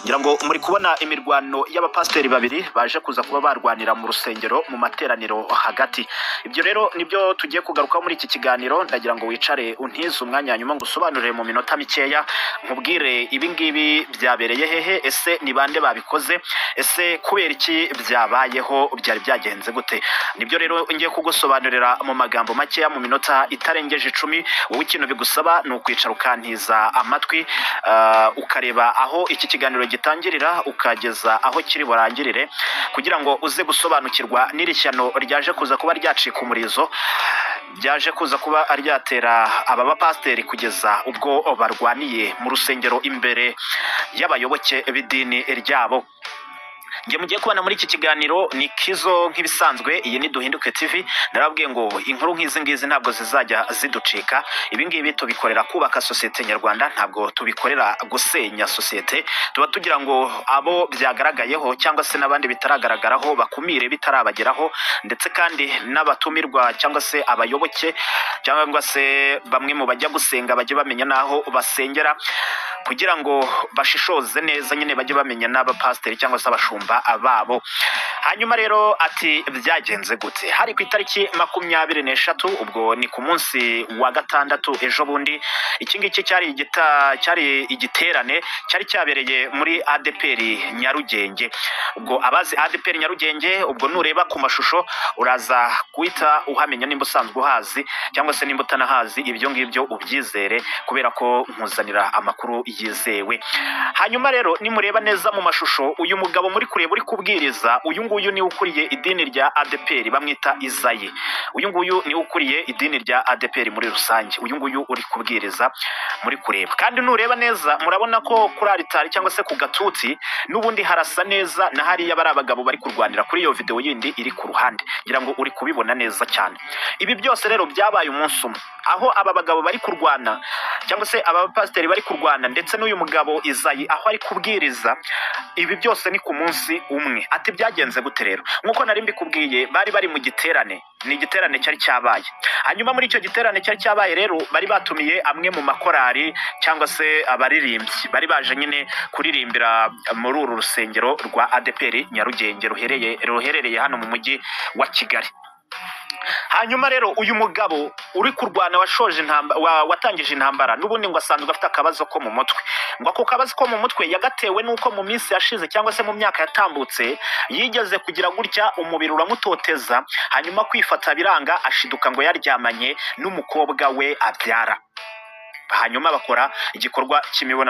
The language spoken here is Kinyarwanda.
Ngira ngo muri kubona imirwano y'abapasiteri babiri baje kuza kuba barwanira mu rusengero mu materaniro hagati. Ibyo rero nibyo tugiye kugarukaho muri iki kiganiro. Ndagira ngo wicare untize umwanya, hanyuma ngo usobanurire mu minota mikeya, nkubwire ibi ngibi byabereye hehe, ese ni bande babikoze, ese kubera iki byabayeho, byari byagenze gute? Nibyo rero ngiye kugusobanurira mu magambo makeya mu minota itarengeje 10. Wowe ikintu bigusaba ni ukwicara ukantiza amatwi, ukareba aho iki kiganiro gitangirira ukageza aho kiri burangirire, kugira ngo uze gusobanukirwa n'iri shyano ryaje kuza kuba ryacika umurizo, ryaje kuza kuba ryatera aba bapasiteri kugeza ubwo barwaniye mu rusengero imbere y'abayoboke b'idini ryabo. Njye mugiye kubana muri iki kiganiro ni Kizo nk'ibisanzwe. Iyi ni Duhinduke TV. Narababwiye ngo inkuru nk'izi ngizi ntabwo zizajya ziducika. Ibi ngibi tubikorera kubaka sosiyete nyarwanda, ntabwo tubikorera gusenya sosiyete. Tuba tugira ngo abo byagaragayeho cyangwa se n'abandi bitaragaragaraho bakumire bitarabageraho, ndetse kandi n'abatumirwa cyangwa se abayoboke cyangwa se bamwe mu bajya gusenga bajye bamenya n'aho basengera, kugira ngo bashishoze neza nyine, bajye bamenya n'abapasiteri cyangwa se abashumba babo. Hanyuma rero ati byagenze gute? Hari ku itariki 23, ubwo ni ku munsi wa gatandatu ejo bundi. Iki ngiki cyari igiterane cyari cyabereye muri ADEPR Nyarugenge. Ubwo abazi ADEPR Nyarugenge, ubwo nureba ku mashusho uraza guhita uhamenya nimba usanzwe uhazi cyangwa se nimba utanahazi, ibyo ngibyo ubyizere kubera ko nkuzanira amakuru yizewe. Hanyuma rero nimureba neza mu mashusho, uyu mugabo muri kureba uri kubwiriza, uyu nguyu niwe ukuriye idini rya ADEPR, bamwita Izayi. Uyu nguyu niwe ukuriye idini rya ADEPR muri rusange, uyu nguyu uri kubwiriza muri kureba. Kandi nureba neza murabona ko kuri aritari cyangwa se ku gatuti n'ubundi harasa neza na hariya bari abagabo bari kurwanira kuri iyo video yindi iri ku ruhande. Ngira ngo uri kubibona neza cyane. Ibi byose rero byabaye umunsi umwe, aho aba bagabo bari kurwana cyangwa se aba bapasiteri bari kurwana, ndetse n'uyu mugabo Izayi aho ari kubwiriza. Ibi byose ni ku munsi umwe. Ati byagenze gute rero? Nk'uko nari mbikubwiye, bari bari mu giterane, ni igiterane cyari cyabaye. Hanyuma muri icyo giterane cyari cyabaye rero, bari batumiye amwe mu makorari cyangwa se abaririmbyi bari baje nyine kuririmbira muri uru rusengero rwa ADEPR Nyarugenge ruherereye hano mu mujyi wa Kigali. Hanyuma rero uyu mugabo uri kurwana washoje intambara, watangije intambara, n'ubundi ngo asanzwe afite akabazo ko mu mutwe. Ngo ako kabazo ko mu mutwe yagatewe n'uko mu minsi yashize cyangwa se mu myaka yatambutse yigeze kugira gutya umubiri uramutoteza, hanyuma kwifata biranga, ashiduka ngo yaryamanye n'umukobwa we abyara, hanyuma bakora igikorwa cy'imibonano.